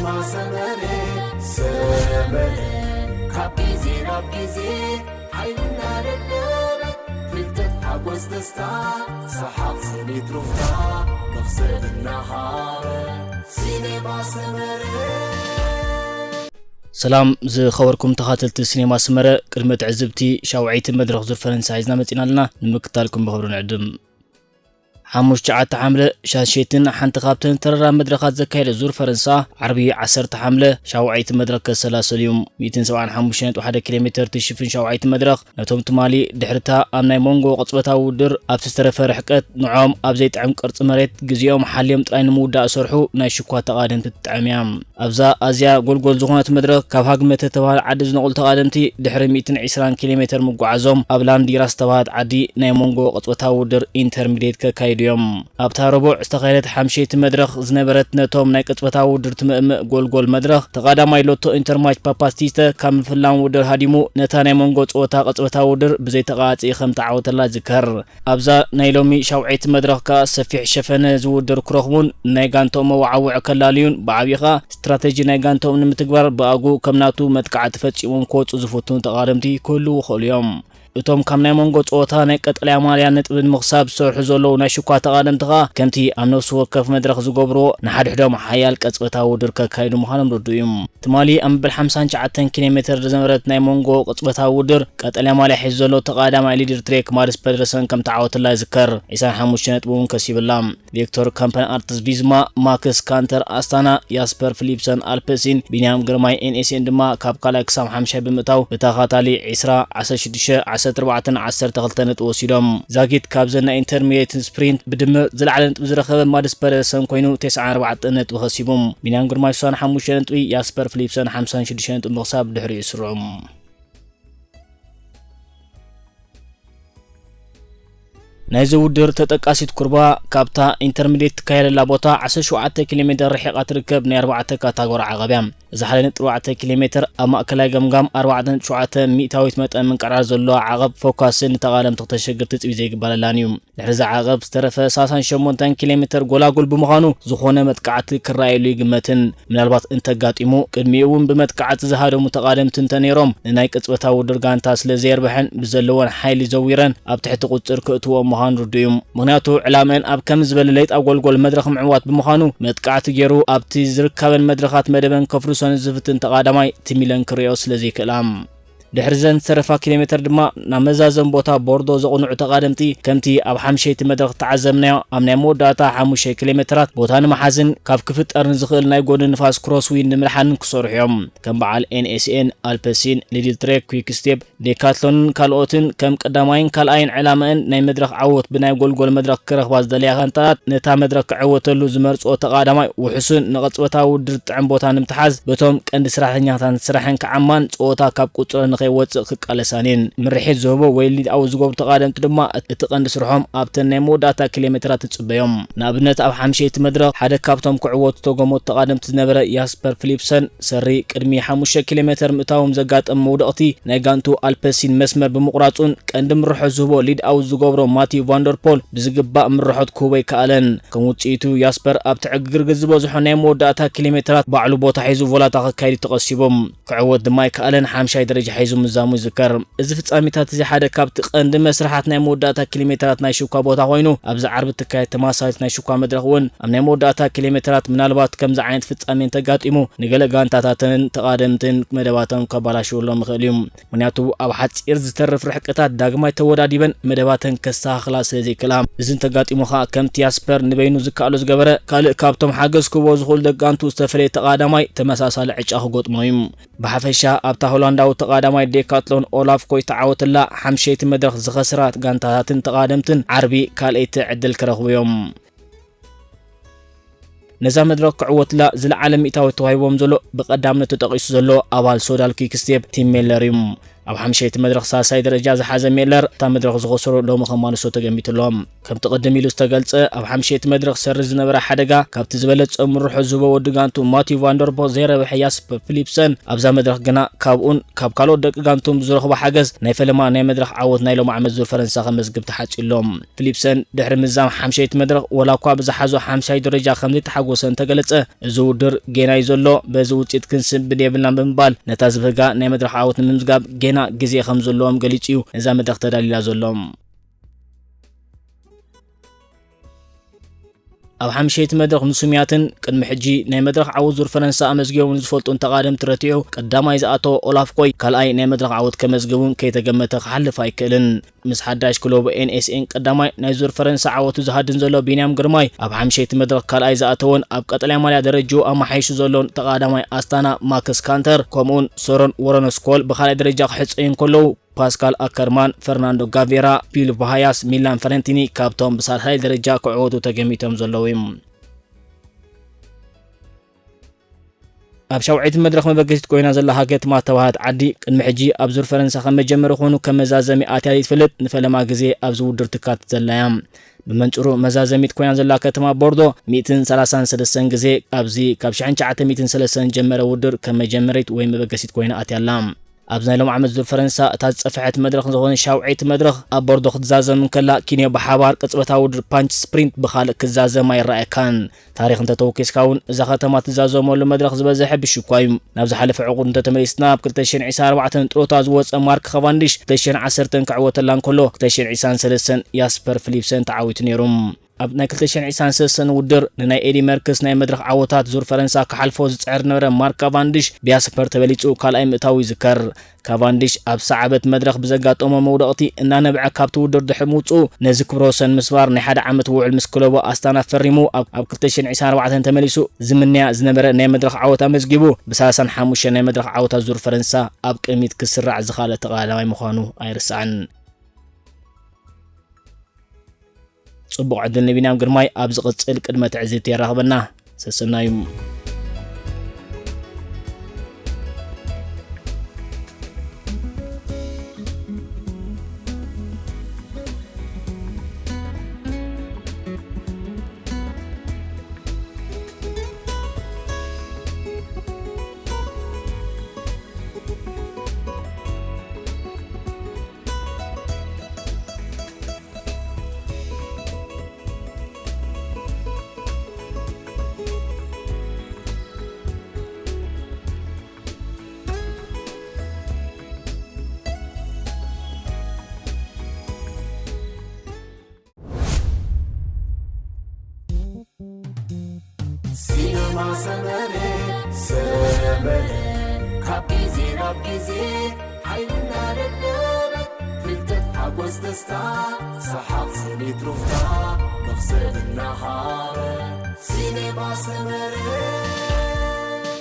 ሰመረ ሰመረ ካብ ግዜ ናብ ግዜ ሓይልና ደደበ ፍልጠት ሓጎስ ደስታ ሰሓቕ ስኒት ሩፍታ መኽሰብ እናሃበ ሲኔማ ሰመረ። ሰላም ዝኸበርኩም ተኻተልቲ ሲኔማ ሰመረ፣ ቅድሚ ትዕዝብቲ ሻውዐይቲ መድረኽ ዙር ፈረንሳ ሒዝና መጺና ኣለና። ንምክታልኩም ብኽብሪ ንዕድም። ሓሙሽተ ሸዓተ ሓምለ ሻሸትን ሓንቲ ካብተን ተረራ መድረኻት ዘካየደ ዙር ፈረንሳ ዓርቢ ዓሰርተ ሓምለ ሻውዐይቲ መድረኽ ከሰላሰል እዩ። ሚእትን ሰብዓን ሓሙሽተን ነጥቢ ሓደ ኪሎ ሜትር ትሽፍን ሻውዐይቲ መድረኽ ነቶም ትማሊ ድሕርታ ኣብ ናይ መንጎ ቅጽበታዊ ውድድር ኣብቲ ዝተረፈ ርሕቀት ንዖም ኣብ ዘይጥዕም ቅርጺ መሬት ግዜኦም ሓልዮም ጥራይ ንምውዳእ ዝሰርሑ ናይ ሽኳ ተቓደምቲ ትጥዕም እያ። ኣብዛ ኣዝያ ጎልጎል ዝኾነት መድረኽ ካብ ሃግመ ተተባህለ ዓዲ ዝነቕሉ ተቓደምቲ ድሕሪ ሚእትን ዕስራን ኪሎ ሜትር ምጉዓዞም ኣብ ላንዲራ ዝተባህለት ዓዲ ናይ መንጎ ቅጽበታዊ ውድድር ኢንተርሚድየት ከካይዱ እዮም። ኣብታ ረቡዕ ዝተኻየደት ሓምሸይቲ መድረኽ ዝነበረት ነቶም ናይ ቅጽበታዊ ውድድር ትምእምእ ጎልጎል መድረኽ ተቓዳማይ ሎቶ ኢንተርማች ፓፓስቲስተ ካብ ምፍላም ውድድር ሃዲሙ ነታ ናይ መንጎ ጸወታ ቅጽበታዊ ውድድር ብዘይተቓጽኢ ከም ተዓወተላ ይዝከር። ኣብዛ ናይ ሎሚ ሻውዐይቲ መድረኽ ከኣ ሰፊሕ ሸፈነ ዝውድር ክረኽቡን ናይ ጋንትኦም መወዓውዒ ከላልዩን ብዓብዪ ከኣ ስትራተጂ ናይ ጋንትኦም ንምትግባር ብኣግኡ ከም ናቱ መጥቃዕቲ ፈጺሞም ክወጹ ዝፍትኑ ተቓደምቲ ክህልዉ ይኽእሉ እዮም። እቶም ካብ ናይ መንጎ ጸወታ ናይ ቀጠልያ ማልያ ነጥቢ ንምኽሳብ ዝሰርሑ ዘለዉ ናይ ሽኳ ተቓደምቲ ከኣ ከምቲ ኣብ ነፍሲ ወከፍ መድረኽ ዝገብርዎ ንሓድሕዶም ሓያል ቅጽበታዊ ውድድር ከካይዱ ምዃኖም ርዱእ እዩ። ትማሊ ኣብ መበል ሓምሳን ትሽዓተን ኪሎ ሜትር ዝነበረት ናይ መንጎ ቅጽበታዊ ውድድር ቀጠልያ ማልያ ሒዙ ዘሎ ተቓዳማይ ሊድር ትሬክ ማድስ ፐደርሰን ከም ተዓወተላ ይዝከር። ዕስራን ሓሙሽተ ነጥቢ እውን ከሲብላ። ቪክቶር ካምፐን ኣርትስ ቪዝማ፣ ማክስ ካንተር ኣስታና፣ ያስፐር ፊሊፕሰን ኣልፐሲን፣ ቢንያም ግርማይ ኤንኤስኤን ድማ ካብ ካልኣይ ክሳብ ሓምሻይ ብምእታው ብተኻታሊ ዕስራ፣ ዓሰርተ ሽዱሽተ፣ ዓሰርተ ኣርባዕተን ዓሰርተ ክልተን ነጥቢ ወሲዶም። ዛጊት ካብዘን ናይ ኢንተርሚድየትን ስፕሪንት ብድምር ዝለዓለ ነጥቢ ዝረኸበ ማድስ ፐደርሰን ኮይኑ ተስዓን ኣርባዕተን ነጥቢ ከሲቡ። ቢንያም ግርማይ ስሳን ሓሙሽተ ነጥቢ፣ ያስፐር ፊሊፕሰን ሓምሳን ሽዱሽተ ነጥቢ ምኽሳብ ድሕሪኡ ይስርዑ። ናይዚ ውድድር ተጠቃሲት ኩርባ ካብታ ኢንተርሚድየት ትካየደላ ቦታ ዓሰርተ ሸውዓተ ኪሎ ሜትር ርሒቓ ትርከብ ናይ ኣርባዕተ ካታጎሪ ዓቐብ እያ። እዛ ሓደ ነጥቢ ኣርባዕተ ኪሎ ሜትር ኣብ ማእከላይ ገምጋም ኣርባዕተ ነጥቢ ሸውዓተ ሚእታዊት መጠን ምንቅርራር ዘለዋ ዓቐብ ፎካስን ንተቓደምቲ ክተሸግር ትጽቢት ዘይግበረላን እዩ። ድሕሪ እዚ ዓቐብ ዝተረፈ ሰላሳን ሸሞንተን ኪሎ ሜትር ጎላጉል ብምዃኑ ዝኾነ መጥቃዕቲ ክረኣየሉ ይግመትን። ምናልባት እንተጋጢሙ ቅድሚኡ እውን ብመጥቃዕቲ ዝሃደሙ ተቓደምቲ እንተነይሮም ንናይ ቅጽበታዊ ውድድር ጋንታ ስለ ዘየርብሐን ብዘለወን ሓይሊ ዘዊረን ኣብ ትሕቲ ቁጽጽር ክእትዎ ምዃኑ ርዱእ እዩ። ምኽንያቱ ዕላመአን ኣብ ከምዚ ዝበለ ለይጣ ጎልጎል መድረኽ ምዕዋት ብምዃኑ መጥቃዕቲ ገይሩ ኣብቲ ዝርካበን መድረኻት መደበን ከፍርሶን ዝፍትን ተቓዳማይ ትም ኢለን ክርእዮ ስለ ዘይክእላ። ድሕሪ ዘን ዝተረፋ ኪሎ ሜትር ድማ ናብ መዛዘም ቦታ ቦርዶ ዘቕንዑ ተቓደምቲ ከምቲ ኣብ ሓምሸይቲ መድረኽ ተዓዘብናዮ ኣብ ናይ መወዳእታ ሓሙሽተ ኪሎ ሜትራት ቦታ ንምሓዝን ካብ ክፍጠር ንዝኽእል ናይ ጎኒ ንፋስ ክሮስዊንድ ንምድሓንን ክሰርሑ እዮም። ከም በዓል ኤንኤስኤን፣ ኣልፐሲን፣ ሊድል ትሬክ፣ ኩይክ ስቴፕ፣ ዴካትሎንን ካልኦትን ከም ቀዳማይን ካልኣይን ዕላመአን ናይ መድረኽ ዓወት ብናይ ጎልጎል መድረኽ ክረኽባ ዝደለያ ጋንታታት ነታ መድረኽ ክዕወተሉ ዝመርጽኦ ተቓዳማይ ውሑስን ንቐጽበታዊ ውድድር ጥዕም ቦታ ንምትሓዝ በቶም ቀንዲ ሰራሕተኛታት ስራሕን ክዓማን ጸወታ ካብ ቁጽሪ ንኸይወጽእ ክቃለሳን እየን። ምርሒት ዝህቦ ወይ ሊድ ኣውት ዝገብሩ ተቓደምቲ ድማ እቲ ቀንዲ ስርሖም ኣብተን ናይ መወዳእታ ኪሎ ሜትራት ትጽበዮም። ንኣብነት ኣብ ሓምሸይቲ መድረኽ ሓደ ካብቶም ክዕወቱ ተገመቱ ተቓደምቲ ዝነበረ ያስፐር ፊሊፕሰን ሰሪ ቅድሚ ሓሙሽተ ኪሎ ሜትር ምእታዎም ዘጋጠመ መውደቕቲ ናይ ጋንቱ ኣልፐሲን መስመር ብምቑራጹን ቀንዲ ምርሖት ዝህቦ ሊድ ኣውት ዝገብሮ ማቲው ቫንደርፖል ብዝግባእ ምርሖት ክህቦ ኣይከኣለን። ከም ውጽኢቱ ያስፐር ኣብቲ ዕግርግር ዝበዝሖ ናይ መወዳእታ ኪሎ ሜትራት ባዕሉ ቦታ ሒዙ ቮላታ ከካይድ ተቐሲቡ። ክዕወት ድማ ኣይከኣለን፣ ሓምሻይ ደረጃ ሒዙ ምዛሙ ይዝከር። እዚ ፍጻሜታት እዚ ሓደ ካብቲ ቀንዲ መስርሓት ናይ መወዳእታ ኪሎ ሜትራት ናይ ሽኳ ቦታ ኮይኑ ኣብዚ ዓርቢ እትካየድ ተመሳሳሊት ናይ ሽኳ መድረኽ እውን ኣብ ናይ መወዳእታ ኪሎ ሜትራት ምናልባት ከምዚ ዓይነት ፍጻሜ እንተጋጢሙ ንገለ ጋንታታትን ተቓደምትን መደባቶም ከባላሽወሎም ይኽእል እዩ። ምኽንያቱ ኣብ ሓጺር ዝተርፍ ርሕቀታት ዳግማይ ተወዳዲበን መደባተን ከስተኻኽላ ስለ ዘይክእላ። እዚ እንተጋጢሙ ኸኣ ከምቲ ያስፐር ንበይኑ ዝከኣሎ ዝገበረ ካልእ ካብቶም ሓገዝ ክህቦ ዝኽእሉ ደቂ ጋንቱ ዝተፈለየ ተቓዳማይ ተመሳሳሊ ዕጫ ክገጥሞ እዩ። ብሓፈሻ ኣብታ ሆላንዳዊ ተቓዳማይ ዴካትሎን ኦላፍ ኮይት ተዓወትላ ሓምሸይቲ መድረኽ ዝኸስራ ጋንታታትን ተቓደምትን ዓርቢ ካልኣይቲ ዕድል ክረኽቡ እዮም። ነዛ መድረኽ ክዕወትላ ዝለዓለ ሚእታዊት ተዋሂብዎም ዘሎ ብቐዳምነት ተጠቒሱ ዘሎ ኣባል ሶዳል ኩይክ ስቴፕ ቲም ሜለር እዩ። ኣብ ሓምሸይቲ መድረኽ ሳልሳይ ደረጃ ዝሓዘ ሜለር፣ እታ መድረኽ ዝኸሰሩ ሎሚ ከማልሶ ተገሚቱ ኣሎ። ከምቲ ቅድም ኢሉ ዝተገልጸ፣ ኣብ ሓምሸይቲ መድረኽ ሰሪ ዝነበረ ሓደጋ፣ ካብቲ ዝበለጸ ምርሖ ዝህቦ ወዲ ጋንቱ ማቲው ቫንደርፖ ዘይረብሐ ያስፐር ፊሊፕሰን፣ ኣብዛ መድረኽ ግና ካብኡን ካብ ካልኦት ደቂ ጋንቱን ብዝረኽቦ ሓገዝ፣ ናይ ፈለማ ናይ መድረኽ ዓወት ናይ ሎም ዓመት ዙር ፈረንሳ ከመዝግብ ተሓጺሎም። ፊሊፕሰን ድሕሪ ምዛም ሓምሸይቲ መድረኽ፣ ወላ እኳ ብዝሓዞ ሓምሻይ ደረጃ ከም ዘይተሓጎሰ እንተገለጸ፣ እዚ ውድድር ጌና እዩ ዘሎ፣ በዚ ውጽኢት ክንስንብድ የብልናን ብምባል፣ ነታ ዝብህጋ ናይ መድረኽ ዓወት ንምምዝጋብ ጌና ግዜ ከም ዘለዎም ገሊጹ እዩ ነዛ መድረኽ ተዳሊላ ዘሎ። ኣብ ሓምሸይቲ መድረኽ ንስሙያትን ቅድሚ ሕጂ ናይ መድረኽ ዓወት ዙር ፈረንሳ ኣመዝጊቦም ንዝፈልጡ ተቓደምቲ ረቲዑ፣ ቀዳማይ ዝኣተወ ኦላፍ ኮይ ካልኣይ ናይ መድረኽ ዓወት ከመዝግብ እውን ከይተገመተ ክሓልፍ ኣይክእልን። ምስ ሓዳሽ ክለቡ ኤን ኤስ ኤን ቀዳማይ ናይ ዙር ፈረንሳ ዓወቱ ዝሃድን ዘሎ ቢንያም ግርማይ፣ ኣብ ሓምሸይቲ መድረኽ ካልኣይ ዝኣተወን ኣብ ቀጠልያ ማልያ ደረጃኡ ኣመሓይሹ ዘሎን ተቓዳማይ ኣስታና ማክስ ካንተር፣ ከምኡውን ሶሮን ወረኖስኮል ብኻልኣይ ደረጃ ክሕጸዩ እንከለዉ፣ ፓስካል ኣከርማን፣ ፈርናንዶ ጋቬራ፣ ፒል ባሃያስ፣ ሚላን ፈረንቲኒ ካብቶም ብሳልሳይ ደረጃ ክዕወቱ ተገሚቶም ዘለዉ እዮም። ኣብ ሻውዓይቲ መድረኽ መበገሲት ኮይና ዘላ ሃገር ትማ ተባሃት ዓዲ፣ ቅድሚ ሕጂ ኣብ ዙር ፈረንሳ ከም መጀመሪ ኮይኑ ከም መዛዘሚ ኣትያ ዘይትፈልጥ፣ ንፈለማ ግዜ ኣብዚ ውድድር ትካተት ዘላ እያ። ብመንጽሩ መዛዘሚት ኮይና ዘላ ከተማ ቦርዶ፣ ሚእትን ሰላሳን ሰለስተን ግዜ ኣብዚ ካብ ሽሕን ትሽዓተ ሚእትን ሰለስተን ዝጀመረ ውድድር ከም መጀመሪት ወይ መበገሲት ኮይና ኣትያ ኣላ። ኣብዚ ናይ ሎም ዓመት ዙር ፈረንሳ እታ ዝጸፍሐት መድረኽ ዝኾነ ሻውዓይቲ መድረኽ ኣብ ቦርዶ ክትዛዘም እንከላ፣ ኪንዮ ብሓባር ቅጽበታዊ ውድድር ፓንች ስፕሪንት ብኻልእ ክትዛዘም ኣይረኣየካን። ታሪኽ እንተተወኪስካ እውን እዛ ከተማ ትዛዘመሉ መድረኽ ዝበዝሐ ብሽኳ እዩ። ናብ ዝሓለፈ ዕቑድ እንተተመሊስና፣ ኣብ ክልተ ሽሕን ዕስራን ኣርባዕተን ጥሮታ ዝወጸ ማርክ ካቫንዲሽ ክልተ ሽሕን ዓሰርተን ክዕወተላ እንከሎ፣ ክልተ ሽሕን ዕስራን ሰለስተን ያስፐር ፊሊፕሰን ተዓዊቱ ነይሩ። ኣብ ናይ ክልተ ሽሕን ዕስራን ሰለስተን ውድድር ንናይ ኤዲ መርክስ ናይ መድረኽ ዓወታት ዙር ፈረንሳ ክሓልፎ ዝጽዕር ነበረ ማርክ ካቫንዲሽ ብያስፐር ተበሊጹ ካልኣይ ምእታው ይዝከር። ካቫንዲሽ ኣብ ሰዓበት መድረኽ ብዘጋጠሞ መውደቕቲ እናነብዐ ካብቲ ውድድር ድሕሪ ምውጽኡ፣ ነዚ ክብረ ወሰን ምስባር ናይ ሓደ ዓመት ውዕል ምስ ክለቡ ኣስታና ፈሪሙ ኣብ፣ ኣብ ክልተ ሽሕን ዕስራን ኣርባዕተን ተመሊሱ ዝምነያ ዝነበረ ናይ መድረኽ ዓወት ኣመዝጊቡ፣ ብሰላሳን ሓሙሽተን ናይ መድረኽ ዓወታት ዙር ፈረንሳ ኣብ ቅድሚት ክስራዕ ዝኻለ ተቐዳዳማይ ምዃኑ ኣይርሳዕን። ጽቡቕ ዕድል ንቢንያም ግርማይ ኣብ ዝቕጽል ቅድመ ትዕዝብቲ የራኽበና። ሰሰናዩ። ሲነማ ሰመረ፣ ሰመረ፣ ካብ ግዜ ናብ ግዜ ሓይልና ደደበ፣ ፍልጠት ሓጎስ ደስታ፣ ሰሓቕ ስኒት ሩፍታ፣ መኽሰብ እናሃበ። ሲነማ ሰመረ፣